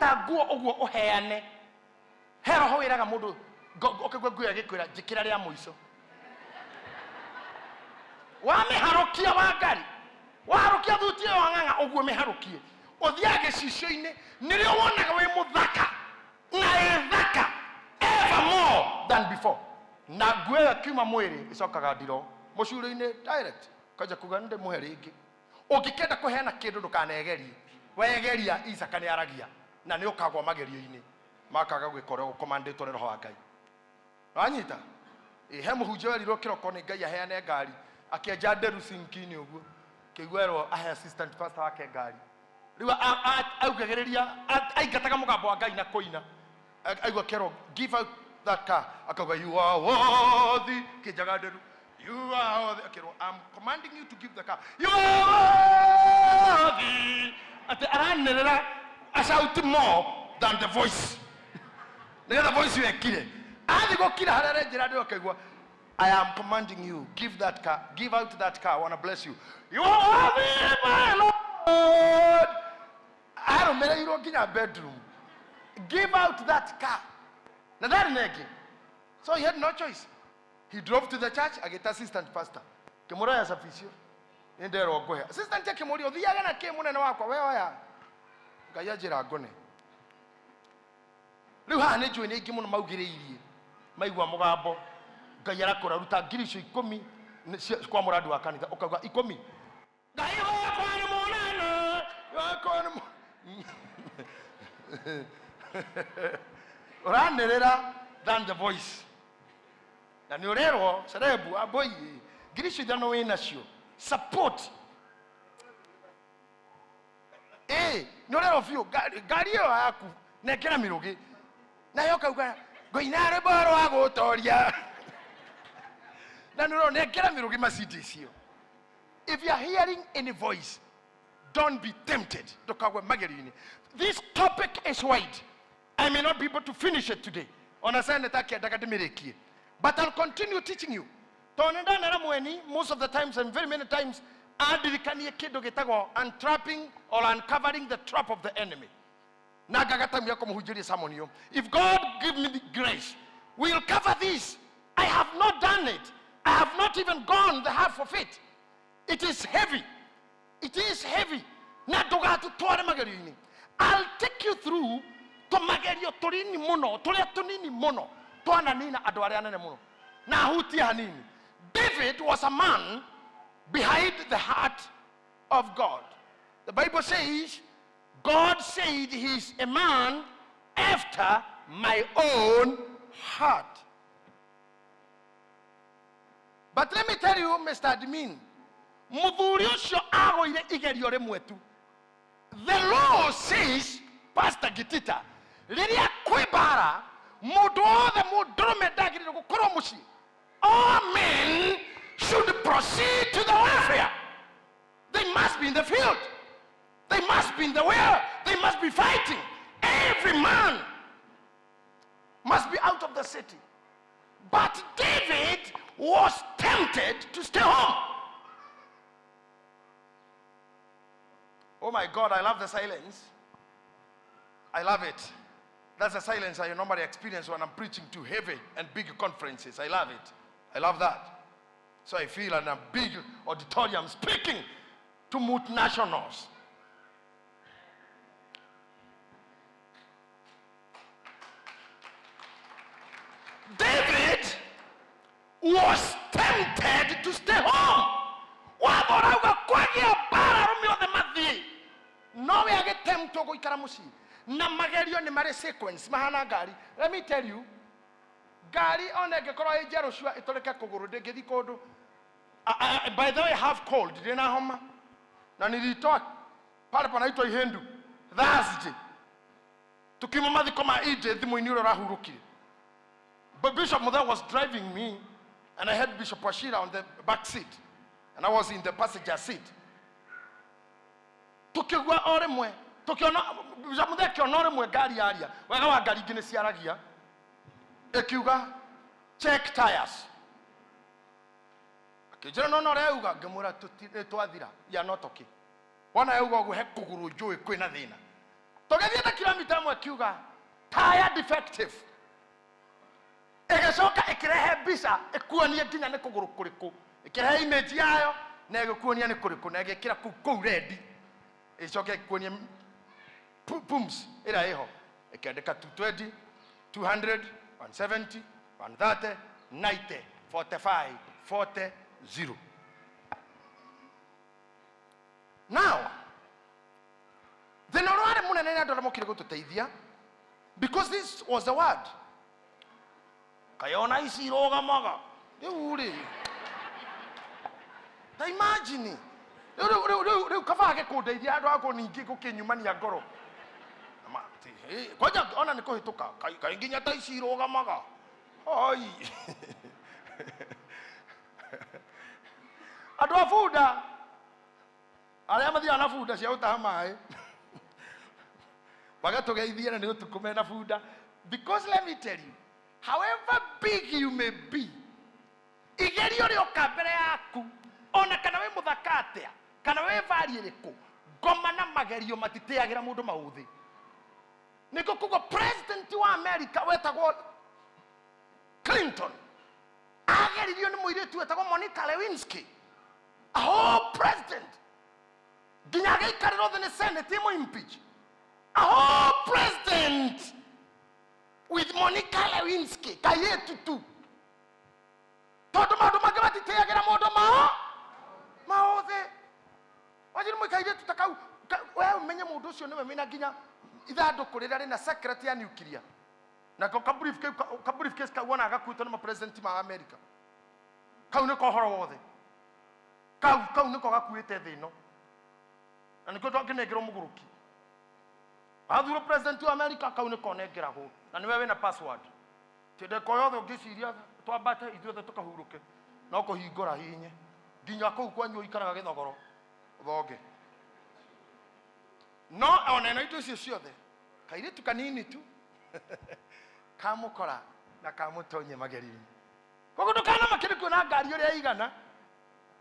Waruta nguo ũguo ũheane, he roho wĩraga mũndũ ũkaigua nguo ĩyo ĩgĩkwĩra njĩkĩra rĩa mũico. Wamĩharũkia Wangari, waharũkia thuti ĩyo ng'ang'a ũguo mĩharũkie, ũthiaga gĩcicio-inĩ nĩrĩo wonaga wĩ mũthaka na ĩ thaka ever more than before. Na nguo ĩyo ĩkiuma mwĩrĩ ĩcokaga ndiroo mũcurĩ-inĩ direct, ũkanjia kuga nĩndĩmũhe rĩngĩ. Ũngĩkenda kũheana kĩndũ ndũkanegerie, wegeria Isaka nĩaragia na nĩũkagwa magerio-inĩ makaga gwĩka ũrĩa ũkũmandĩtwo nĩ roho wa Ngai. Wanyita? Ĩ, he mũhunjia werirwo kĩroko nĩ Ngai aheane ngari, akĩenja nderu sinki-inĩ ũguo, kĩigua erwo ahe assistant pastor wake ngari. Rĩu augagĩrĩria, aingataga mũgambo wa Ngai na kũina. Aigua kĩerwo give out that car, akauga you are worthy, kĩenjaga nderu. You are worthy, akĩrwo I'm commanding you to give the car. You are worthy. Atĩ aranĩrĩra a shout more than the voice. Nĩgetha voice ĩyo ĩkire. Athiĩ gũkira harĩa arenjera andũ akaigua I am commanding you, give that car, give out that car, I wanna bless you. You are worthy, my Lord. Arũmĩrĩirwo nginya bedroom. Give out that car. Na ndarĩ na ĩngĩ. So he had no choice. He drove to the church, agĩta assistant pastor. Kĩmũroya cabi icio. Nĩ nderwo ngũhe. Assistant akĩmũria, ũthiaga na kĩ mũnene wakwa, we oya. Ngai anjĩra ngũne. Rĩu haha nĩ njũĩ nĩ aingĩ mũno maugĩrĩirie maigua mũgambo Ngai arakũra ruta ngiri icio ikũmi kwa mũrandi wa kanitha ũkauga ikũmi Ngai wakwa nĩ mũnene wakwa nĩ ũranĩrĩra than the voice na nĩ ũrerwo cerebu amboi ngiri icio ithano wĩ nacio support Ĩĩ, nĩ ũrerwo biũ ngari ĩyo yaku nengera mĩrũgĩ nayo ũkauga ngũina rwĩmbo rwa gũtoria na nĩ ũrerwo nengera mĩrũgĩ macindi icio. If you are hearing any voice, don't be tempted. Ndũkagwe magerio-inĩ. This topic is wide. I may not be able to finish it today. Ona senator akĩendaga ndĩmĩrĩkie. But I'll continue teaching you. Tondũ nĩ ndanera mweni most of the times and very many times andirikanie kĩndũ gĩtagwo untrapping or uncovering the trap of the enemy. Na ngaga time ya kũmũhunjĩria sermon ĩyo. If God give me the grace, we'll cover this. I have not done it. I have not even gone the half of it. It is heavy. It is heavy. Na ndũgatũtware magerio-inĩ. I'll take you through tũmagerio tũnini mũno, tũrĩa tũnini mũno twananina andũ arĩa anene mũno. Na hutie hanini. David was a man behind the heart of God. The Bible says, God said he's a man after my own heart. But let me tell you, Mr. Admin, muthuri ucio agũire igerio rĩmwe tu. The law says, Pastor Gitita, rĩrĩa kwĩ mbara, mũndũ wothe mũndũrũme ndagĩrĩirwo gũkorwo mũciĩ. All men should proceed to the warfare. They must be in the field. They must be in the war. They must be fighting. Every man must be out of the city. But David was tempted to stay home. Oh my God, I love the silence. I love it. That's the silence I normally experience when I'm preaching to heavy and big conferences. I love it. I love that. So I feel in a big auditorium speaking to multinationals. David was tempted to stay home. Watho ũrauga kwagĩa mbara arũme othe mathiĩ, nowe agĩtemptwo gũikara mũciĩ. Na magerio nĩ marĩ sequence mahana ngari. Let me tell you, ngari ona ĩngĩkorwo ĩ njerũ cua ĩtũrĩke kũgũrũ ndĩngĩthiĩ kũndũ. By the way, have cold, ndirĩ na homa na nilitoa pale panaitwa Ihendu Thursday tukiuma mathiko ma EJ thimũ-inĩ ũrĩa ũrahurũkire. But Bishop Mutheu was driving me, and I had Bishop Wachira on the back seat, and I was in the passenger seat. Tukigua o rĩmwe, tukiona Bishop Mutheu akĩona o rĩmwe ngari yaria, wega wa ngari ingĩ nĩ ciaragia, ĩkiuga check tires. Akĩnjĩra no no ũrĩa yauga, ngĩmwĩra nĩ twathira, we are not okay. Wona yauga ũguo he kũgũrũ njũĩ kwĩna thĩna. Tũgĩthiĩ ta kilomita ĩmwe akiuga tire defective. Ĩgĩcoka ĩkĩrehe mbica ĩkuonie nginya nĩ kũgũrũ kũrĩkũ. Ĩkĩrehe image yayo na ĩgĩkuonia nĩ kũrĩkũ na ĩgĩkĩra kũu kũu rendi. Ĩcoke ĩkuonie pumps ĩrĩa ĩho. Ĩkĩandĩka 220, 200, 170, 130, 90, 45, 40, 0. Now, thĩna ũrĩa warĩ mũnene nĩ andũ arĩa mokire gũtũteithia because this was the word. Kaĩ ona ici irũgamaga rĩu rĩ, ta imagine rĩu rĩu rĩu rĩu rĩu kaba age kũndeithia handũ ha kũningĩ gũkĩnyumania ngoro. Ma, ti, eh, kwanja ona nĩ kũhĩtũka kaĩ kaĩ nginya ta ici irũgamaga hoi. Andũ a bunda arĩa mathiaga na bunda cia gũtaha maĩ magatũgeithia na nĩ ũtukũ mena bunda, because let me tell you, however big you may be, igerio rĩoka mbere yaku, ona kana wĩ mũthaka atĩa kana wĩ bari ĩrĩkũ, ngoma na magerio matitĩagĩra mũndũ maũthĩ. Nĩkĩo koguo president wa America wetagwo Clinton ageririo nĩ mũirĩtu wetagwo Monica Lewinsky, a whole president, nginya agĩikarĩrwo thĩ nĩ senate ĩmũ impeach a whole president with Monica Lewinsky kairĩtu tu, tondũ maũndũ mangĩ matitĩagĩra mũndũ mao maũthĩ. Wanjiri mwe kairĩtu ta kau we ũmenye mũndũ ũcio nĩwe wĩna nginya ithandũkũ rĩrĩa rĩna secret ya nuclear, nako ka briefcase ka briefcase kau wonaga gakuĩtwo nĩ mapresident ma America, kau nĩko ũhoro wothe, kau kau nĩko gakuĩte thĩ ĩno, na nĩkĩo twakĩnengerwo mũgũrũki athurwo president wa America, kau nĩko nengeragwo na nĩwe wĩna password. Ti ndagĩka o yothe ũngĩciria twambate ithuothe tũkahurũke, no kũhingũra hihinye nginya kũu kwanyu ũikaraga gĩthogoro ũthonge. No ona ĩno indo icio ciothe, kairĩtu kanini tu kamũkora na kamũtonye magerio-inĩ. Koguo ndũkanamake nĩ kuona ngari ũrĩa ĩigana,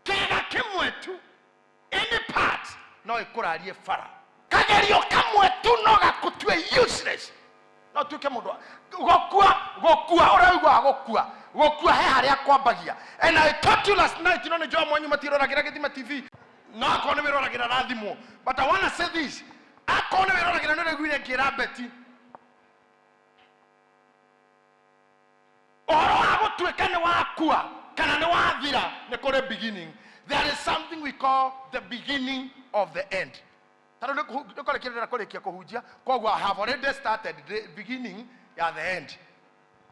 kĩga kĩmwe tu, any part no ĩkũrarie bara. Kagerio kamwe tu no gakũtue useless, no tuĩke mũndũ gũkua gũkua ũrĩa ũiguaga gũkua gũkua he harĩa kwambagia. And I taught you last night, no nĩ njũĩ mwanyu matiroragĩra Gĩthima TV, no akorwo nĩ wĩroragĩra rathimwo, but I wanna say this, akorwo nĩ wĩroragĩra nĩ ũraiguire ngĩra Betty ũhoro wa gũtuĩka nĩ wakua kana nĩ wathira, nĩ kũrĩ beginning. There is something we call the beginning of the end. Tondũ nĩ kũrĩkĩrĩra kũrĩkia kũhunjia, koguo I have already started the beginning ya the end.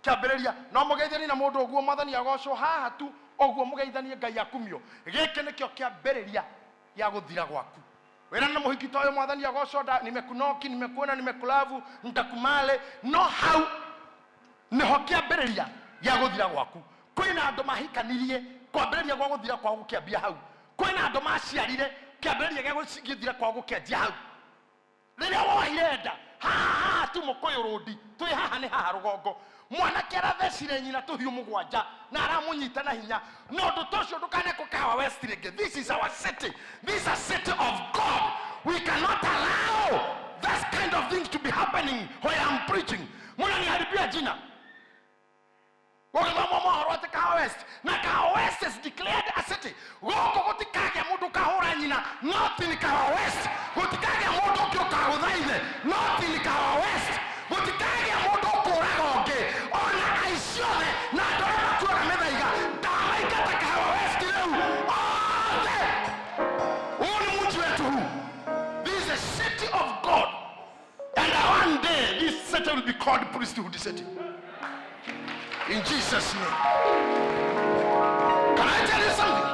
Kĩambĩrĩria no mũgeithanie na mũndũ ũguo, mwathani agocwo haha tu ũguo, mũgeithanie Ngai akumio. Gĩkĩ nĩkĩo kĩambĩrĩria gĩa gũthira gwaku. Wĩra na mũhiki ta ũyũ, mwathani agocwo, nda nimekunoki, nimekuona, nimekulavu, nitakumale, no hau nĩho kĩambĩrĩria gĩa gũthira gwaku. Kwĩna andũ mahikanirie, kwambĩrĩria gwa gũthira kwao gũkĩambia hau. Kwĩna andũ maciarire, kĩambĩrĩria gĩa gũthira kwao gũkĩanjia hau. Rĩrĩa wohire nda haha haha tu mũkũyũ rũndi twĩ haha nĩ haha rũgongo, mwanake arathecire nyina tũhiũ mũgwanja na aramũnyita na hinya, no ũndũ ta ũcio ndũkanekwo Kahawa West rĩngĩ. This is our city, this is a city of God. We cannot allow this kind of things to be happening where I'm preaching. Mnaniharibia jina. Gũgĩthomwo mohoro atĩ Kahawa West na Kahawa West is declared a city. Gũkũ gũtikagĩa mũndũ ũkahũra nyina, not in Kahawa West. Gũtikagĩa mũndũ ũngĩ ũkagũtha ithe, not in Kahawa West. Gũtikagĩa mũndũ ũkũraga ũngĩ, ona aici othe na andũ arĩa matuaga mĩthaiga ndamaingata Kahawa West rĩu othe. Huu ni mji wetu huu. This is a city of God, and one day this city will be called priesthood city, in Jesus' name. Can I tell you something?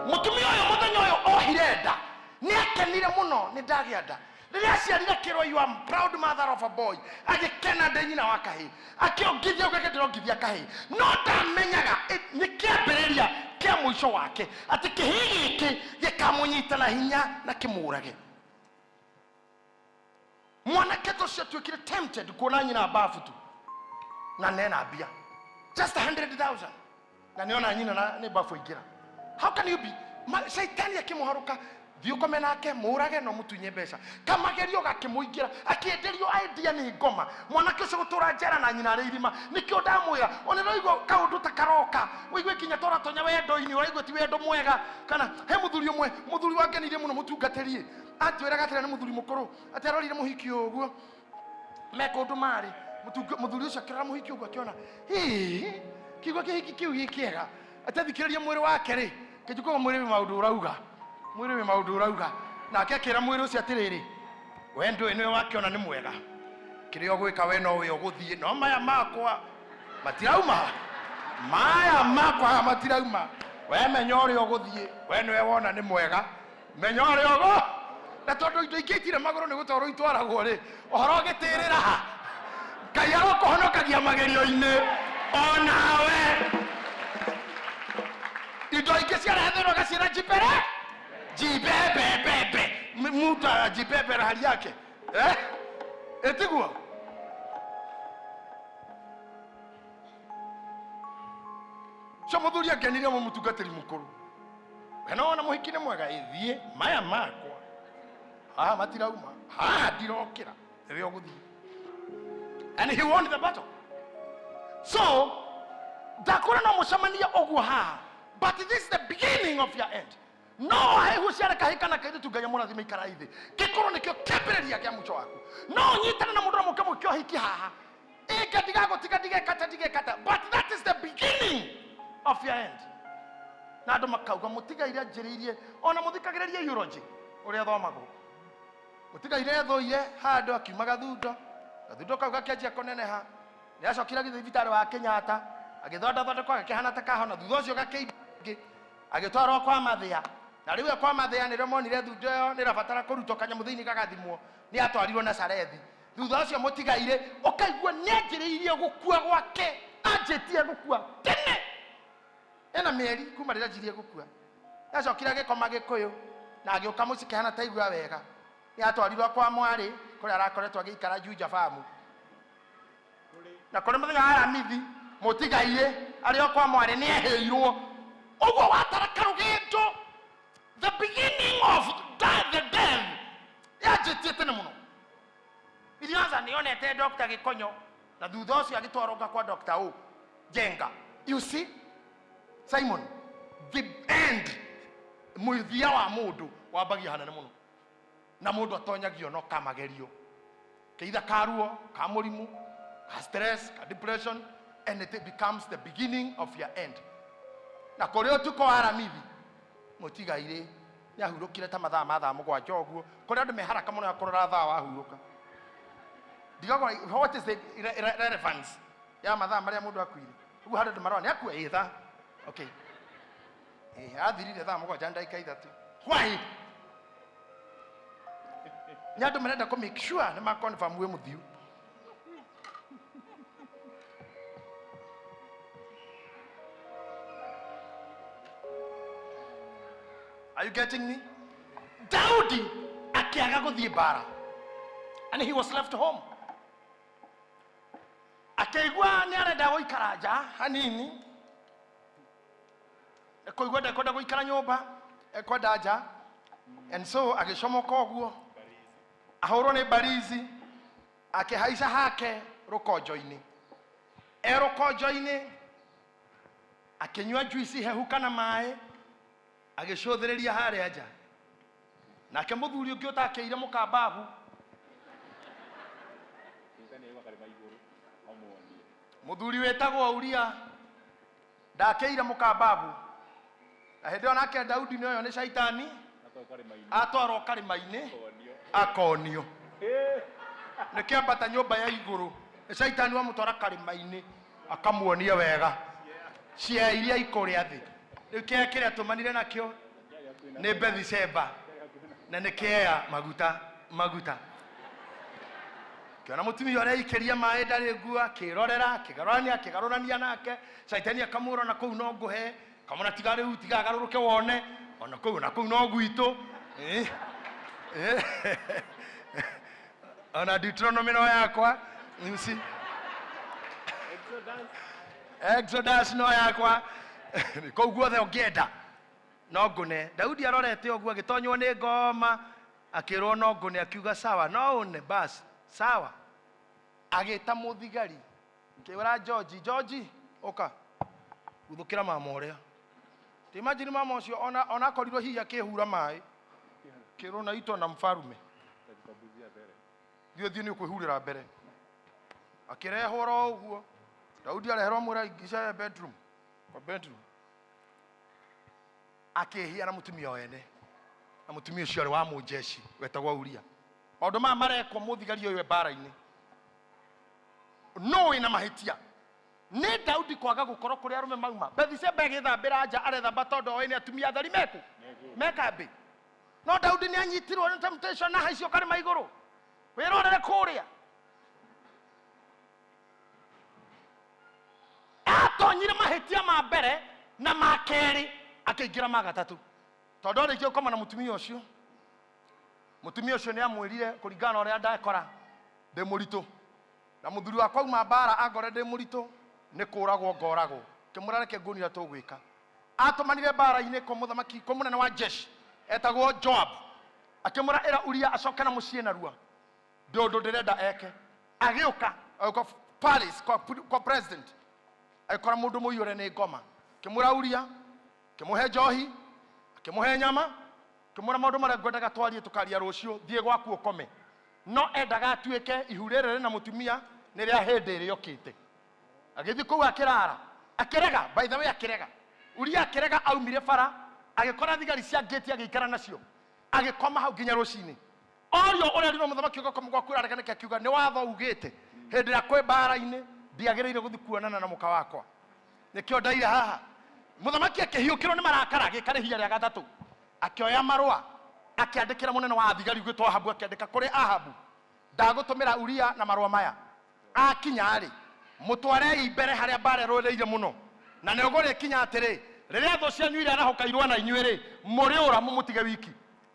Mũtumia ũyũ mũthenya ũyũ ohire nda nĩ akenire mũno, nĩ ndagĩa nda. Rĩrĩa aciarire kĩrwo, "You are proud mother of a boy," agĩkena, ndĩ nyina wa kahĩĩ, akĩongithia ũguo ndĩrongithia kahĩĩ, no ndamenyaga nĩ kĩambĩrĩria kĩa mũico wake, atĩ kĩhĩĩ gĩkĩ gĩkamũnyita na hinya na kĩmũrage. Mwanake ta ũcio atuĩkire tempted kuona nyina bafu tu na nena mbia just 100,000 na nĩona nyina na nĩ bafu aingĩra. How can you be? Shaitani akĩmũharũka. Thiĩ ũkome nake, mũũrage na ũmũtunye mbeca. Kamagerio gakĩmũingĩra, akĩenderio idea nĩ ngoma. Mwanake ũcio gũtũra njera na nyina arĩ irima. Nĩkĩo ndamwĩra, ona ũraigua kaũndũ ta karoka, ũigue nginya ta ũratonya wendo-inĩ, ũraigua ti wendo mwega. Kana he mũthuri ũmwe, mũthuri wangenirie mũno mũtungatĩri, anjĩraga atĩrĩ, nĩ mũthuri mũkũrũ, atĩ arorire mũhiki ũguo me kũndũ marĩ. Mũthuri ũcio akĩrora mũhiki ũguo akĩona, hĩ, kĩigua kĩhiki kĩu gĩ kĩega. Atathikĩrĩria mwĩrĩ wake rĩ, kĩnjukũga mwĩrĩ wĩ maũndũ ũrauga, mwĩrĩ wĩ maũndũ ũrauga. Nake akĩra mwĩrĩ ũcio atĩrĩrĩ, we ndũĩ nĩwe wakĩona nĩ mwega, kĩrĩa ũgwĩka we no we ũgũthiĩ, no maya makwa matirauma, maya makwa haha matirauma, we menya ũrĩa ũgũthiĩ, we nĩwe wona nĩ mwega, menya ũrĩa ũgũ. Na tondũ indo ingĩ itirĩ magũrũ nĩ gũtwarwo itwaragwo rĩ, ũhoro ũgĩtĩrĩra ha, Ngai arokũhonokagia magerio-inĩ onawe. Indo ingĩ ciarehethĩrwo agaciĩra njibere jibebebebe, mtu ajibebe na hali yake, eh? Ĩtiguo cio mũthuri akenirie mũmũtungatĩri mũkũrũ, we no wona mũhiki nĩ mwega, ĩthiĩ maya makwa haha matirauma, haha ndirokĩra, nĩwe ũgũthiĩ. And he won the battle. So ndakũra no mũcemanie ũguo haha, but this is the beginning of your end. No hehu ciarĩ kahĩ kana kairĩtu, Ngai amũrathime, ikara thĩ, gĩkorwo nĩkĩo kĩambĩrĩria kĩa mũico waku. No ũnyitane na mũndũ na mũke mũke ũhiki haha, ĩnga ndigagũtiga, ndigekata, ndigekata, but that is the beginning of your end. Na andũ makauga mũtigaire anjĩrĩirie, ona mũthikagĩrĩrie eulogy ũrĩa thomagwo, mũtigaire thũire handũ akiuma gathundo, gathundo kau gakĩanjia kũneneha. Nĩ acokire agĩthiĩ thibitarĩ wa Kenyatta, agĩthondathondekwo, agĩkĩhana ta kahona. Thutha ũcio gakĩimba rĩngĩ, agĩtwarwo kwa Mathĩa, na rĩu e kwa Mathĩa nĩrĩo monire thundo ĩyo nĩ ĩrabatara kũrutwo kanyamũ thĩinĩ gagathimwo. Nĩ atwarirwo Nazarethi. Thutha ũcio mũtigaire ũkaigua nĩ anjĩrĩirie gũkua gwake, anjĩtie gũkua tene, ena mĩeri kuma rĩrĩa anjirie gũkua. Nĩacokire agĩkoma Gĩkũyũ na agĩũka mũciĩ kĩhana taigua wega. Nĩ atwarirwo kwa mwarĩ kũrĩa arakoretwo agĩikara Juja Farm. Na kũrĩ mũthenya wa Aramithi mũtigaire arĩ o kwa mwarĩ nĩ ehĩirwo ũguo watara karũgendo. The beginning of the death yanjĩtie tene mũno. Ilianza nĩonete Dr. Gĩkonyo, na thutha ũcio agĩtwarwo nga kwa Dr. O Jenga. You see Simon, the end, mũthia wa mũndũ wambagia hanene mũno, na mũndũ atonyagio no kamagerio keitha karuo ka mũrimũ, ka stress, ka depression, and it becomes the beginning of your end. Na kũrĩ ũtukũ wa Aramithi mũtigairĩ nĩ ahurũkire ta mathaa ma thaa 7 ũguo, kũrĩa andũ me haraka mũno ya kũrora thaa wahurũka. Ndigagwo what is the relevance ya mathaa marĩa mũndũ akuire ũguo, harĩ andũ marona nĩ akua ĩ thaa, okay, athirire thaa 7 na ndagĩka 3. Why? Nĩ andũ marenda kũ make sure nĩ ma confirm wĩ mũthiu. Are you getting me? Daudi akĩaga gũthiĩ mbara and he was left home. Akĩigua nĩ arenda gũikara nja hanini, kũigua ndekwenda gũikara nyũmba, ekwenda nja, and so agĩcomoka ũguo ahũrwo nĩ barizi, akĩhaica hake rũkonjo-inĩ. E rũkonjo-inĩ akĩnyua juici hehu kana maĩ, agĩcũthĩrĩria harĩa nja. Nake mũthuri ũngĩ ũtakĩire mũkambabu, mũthuri wĩtagwo Uria, ndakĩire mũkambabu, na hĩndĩ ĩyo nake Daudi nĩ ũyũ nĩ caitani atwarwo karĩma-inĩ akonio nĩkĩambata nyũmba ya igũrũ. Nĩ caitani wamũtwara karĩma-inĩ akamuonia wega cia iria ikũrĩa thĩ. Rĩu kĩea kĩrĩa tũmanire nakĩo nĩ Bethisheba, na nĩ kĩea maguta maguta. Kĩona mũtumia ũrĩa aikĩria maĩ ndarĩ nguo, akĩrorera, akĩgarũrania, akĩgarũrania, nake caitani akamwĩra, ona kũu no ngũhe kamũna, tiga rĩu, tiga agarũrũke wone ona kũu, ona kũu no gwitũ. Ona Deuteronomy no yakwa, you see, Exodus no yakwa, kũu guothe ũngĩenda. No ngũne. Daudi arorete ũguo agĩtonywo nĩ ngoma, akĩrwo no ngũne, akiuga sawa, no une bas, sawa. Agĩta mũthigari, akĩra George, George, ũka, guthũkĩra mama ũrĩa. Ti imagine mama ũcio ona ona akorirwo hihi akĩhura maĩ, kĩrwo na itwo na mfarume. Thiĩ thiĩ nĩ ũkwĩhurĩra mbere. Akĩrehwo oro ũguo. Daudi areherwo amwĩra ingisha bedroom. Kwa bedroom. Akĩhia na mũtumia wene. Na mũtumia ũcio arĩ wa mũnjeshi wetagwo Uria. Maũndũ maya marekwo mũthigari ũyũ e mbara-inĩ. Nũ wĩna mahĩtia? Nĩ Daudi kwaga gũkorwo kũrĩa arũme mauma. Bethisheba agĩthambĩra nja arethamba tondũ oĩ nĩ atumia athari meku me kambĩ. No Daudi nĩ anyitirwo nĩ temptation na haicio karĩma igũrũ. Wĩrorere kũrĩa. Atonyire mahĩtia ma mbere na ma kerĩ akĩingĩra ma gatatũ. Tondũ arĩkia gũkoma na mũtumia ũcio, mũtumia ũcio nĩ amwĩrire kũringana na ũrĩa ndekora ndĩ mũritũ na mũthuri wakwa auma mbara angore ndĩ mũritũ nĩ kũragwo ngoragwo. Kĩmwĩra reke nguonie ũrĩa tũgwĩka. Atũmanire mbara-inĩ kwa mũthamaki, kwa mũnene wa jeshi etagwo Joab, akĩmwĩra ĩra Uria acoke na mũciĩ narua, ndĩ ũndũ ndĩrenda eke. Agĩũka agĩũka Paris kwa president, agĩkora mũndũ mũiyũre nĩ ngoma, akĩmwĩra Uria, akĩmũhe njohi, akĩmũhe nyama, akĩmwĩra maũndũ marĩa ngwendaga twarie tũkaria rũciũ, thiĩ gwaku ũkome. No endaga atuĩke ihu rĩrĩ rĩna mũtumia nĩ rĩa hĩndĩ ĩrĩa ĩũkĩte. Agĩthiĩ kũu akĩrara, akĩrega, by the way akĩrega. Uria akĩrega aumire bara, agĩkora thigari cia ngĩti agĩikara nacio, agĩkoma hau nginya rũcinĩ. Orio ũrerirwo mũthamaki ũgakoma gwaku ũrarega nĩkĩ, akiuga nĩ watho ugĩte hĩndĩ ĩrĩa kwĩ mbara-inĩ ndiagĩrĩire gũthiĩ kuonana na mũka wakwa, nĩkĩo ndaire haha. Mũthamaki akĩhiũkĩrwo nĩ marakara, agĩka rĩhia rĩa gatatũ, akĩoya marũa akĩandĩkĩra mũnene wa thigari ũgwĩtwo Ahabu, akĩandĩka kũrĩ Ahabu, ndagũtũmĩra Uria na marũa maya, akinya-rĩ, mũtwarei mbere harĩa mbara ĩrũĩrĩire mũno, na nĩ ũgũrĩkinya atĩrĩ, rĩrĩa thũ cianyu irarahũka irũe na inyuĩ-rĩ, mũrĩũra mũmũtige wiki,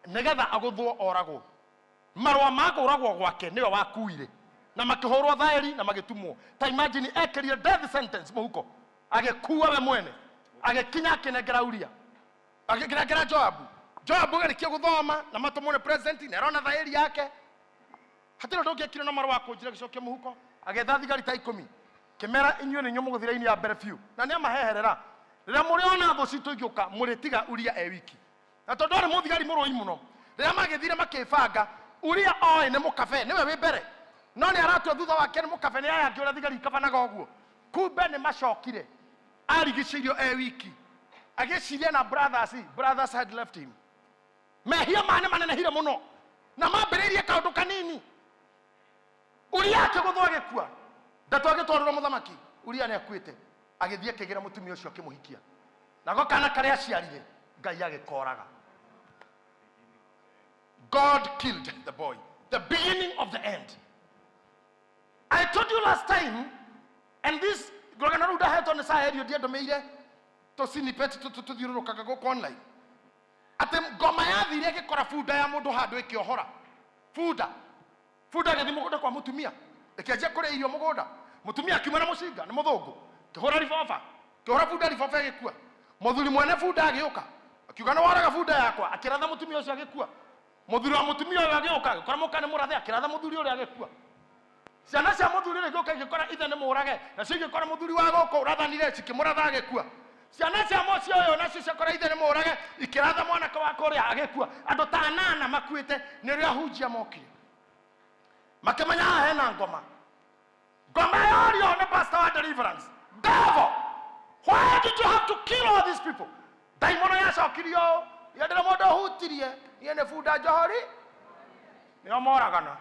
nĩgetha agũthwo oragwo. Marũa ma kũũragwo gwake nĩwe wakuire, na makĩhũrwo thaĩri na magĩtumwo. Ta imagine, ekĩrire death sentence mũhuko, agĩkua we mwene, agĩkinya akĩnengera Uria, agĩnengera Joabu. Joabu agĩrĩkia gũthoma na matũmwo nĩ president, na arona thaĩri yake, hatirĩ ũndũ ũngĩ ekire no marũa akũnjire agĩcokia mũhuko, agĩetha thigari ta ikũmi, kĩmera inyuĩ nĩ inyuĩ mũgũthiĩ raini ya mbere biũ, na nĩ amaheherera rĩrĩa mũrĩona thũ citũ igĩũka, mũrĩtiga Uria e wiki. Na tondũ arĩ mũthigari mũrũi mũno, rĩrĩa magĩthire makĩbanga, Uria oĩ nĩ mũkabe, nĩwe wĩ mbere, no nĩ aratua thutha wake nĩ mũkabe, nĩ aya angĩ ũrĩa thigari ikabanaga ũguo. Kumbe nĩ macokire, arigicĩirio e wiki, agĩciria na brothers, brothers had left him. Mehia ma nĩ manenehire mũno na mambĩrĩirie kaũndũ kanini. Uria akĩgũthwo agĩkua, ndeto agĩtwarĩrwo mũthamaki, Uria nĩ akuĩte. Agĩthiĩ akĩgĩra mũtumia ũcio akĩmũhikia, nako kana karĩa aciarire Ngai agĩkoraga. God killed the boy, the beginning of the end. I told you last time, and this rũgano rũu ndahetwo nĩ Saherio ndiandũmĩire tũcinipeti tũthiũrũrũkaga gũkũ online, atĩ ngoma yathire ĩgĩkora bunda ya mũndũ handũ ĩkĩohora bunda. Bunda ĩgĩthiĩ mũgũnda kwa mũtumia ĩkĩanjia kũrĩa irio mũgũnda. Mũtumia akiuma na mũcinga, nĩ mũthũngũ, kĩhũra riboba, kĩhũra bunda riboba ĩgĩkua. Mũthuri mwene bunda agĩũka akiuga nĩ woraga bunda yakwa, akĩratha mũtumia ũcio agĩkua. Mũthuri wa mũtumia ũyũ agĩũka agĩkora mũka nĩ mũrathe, akĩratha mũthuri ũrĩa agĩkua. Ciana cia mũthuri ũrĩa igĩũka igĩkora ithe nĩ mũũrage, nacio igĩkora mũthuri wa gũkũ ũrathanire cikĩmũratha agĩkua. Ciana cia mũciĩ ũyũ nacio ciakora ithe nĩ mũũrage, ikĩratha mwanake wa kũrĩa agĩkua. Andũ ta anana makuĩte nĩ rĩo ahunjia mokire makĩmenya haha hena ngoma. Ngoma yorio nĩ pastor wa deliverance. Devil, why did you have to kill all these people? Ndaimono yacokirio ũũ, niĩ ndĩrĩ mũndũ ũhutirie, niĩ nĩ bunda njohori, nĩo moragana,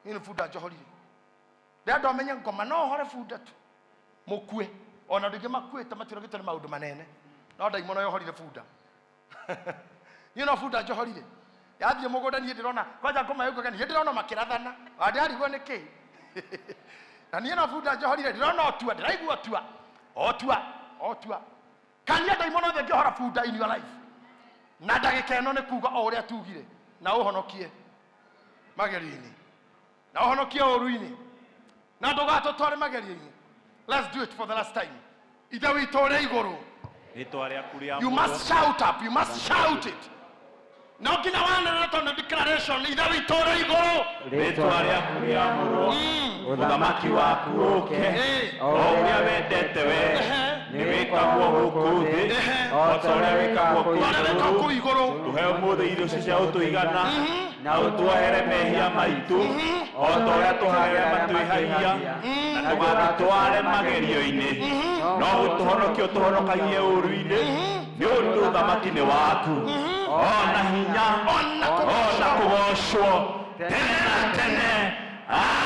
niĩ nĩ bunda njohorire. Ndĩrenda ũmenye ngoma no ũhore bunda tu mũkue, ona andũ aingĩ makuĩte matirogĩtwo nĩ maũndũ manene, no ndaimono yohorire bunda. Niĩ no bunda njohorire, yathiĩ mũgũnda niĩ ndĩrona kwanja ngoma yaugaga niĩ ndĩrona makĩrathana, ona ndĩrarigwo nĩ kĩ. Na niĩ no bunda njohorire, ndĩrona otua, ndĩraigua otua, otua, otua. Kania ndaimono othe ngĩohora bunda in your life. Na ndagĩka ĩno nĩ kuga o ũrĩa tugire, na ũhonokie magerio-inĩ, na ũhonokie ũũru-inĩ, na ndũgatũtware magerio-inĩ. Let's do it for the last time. Ithe witũ ũrĩ igũrũ, Rĩtwa rĩaku You rĩamũrwo. must shout up, you must shout it. No nginya wanĩrĩre tondũ nĩ declaration, Ithe witũ ũrĩ igũrũ. Rĩtwa rĩaku rĩamũrwo, ũthamaki waku ũke, o ũrĩa wendete we nĩ wĩkagwo gũkũ thĩ o ta ũrĩa wĩkagwo kũu Ũrĩa wĩkagwo kũu igũrũ. igũrũ. Tũhe ũmũthĩ irio ici cia ũtũigana, na ũtuohere mehia maitũ o ta ũrĩa tũhagĩra matwĩhagia, na ndũgatũtware magerio-inĩ, no ũtũhonokie ũtũhonokagie ũũru-inĩ, nĩ ũndũ ũthamaki nĩ waku, ona hinya, Ona ona kũgocwo tene na tene. Amen.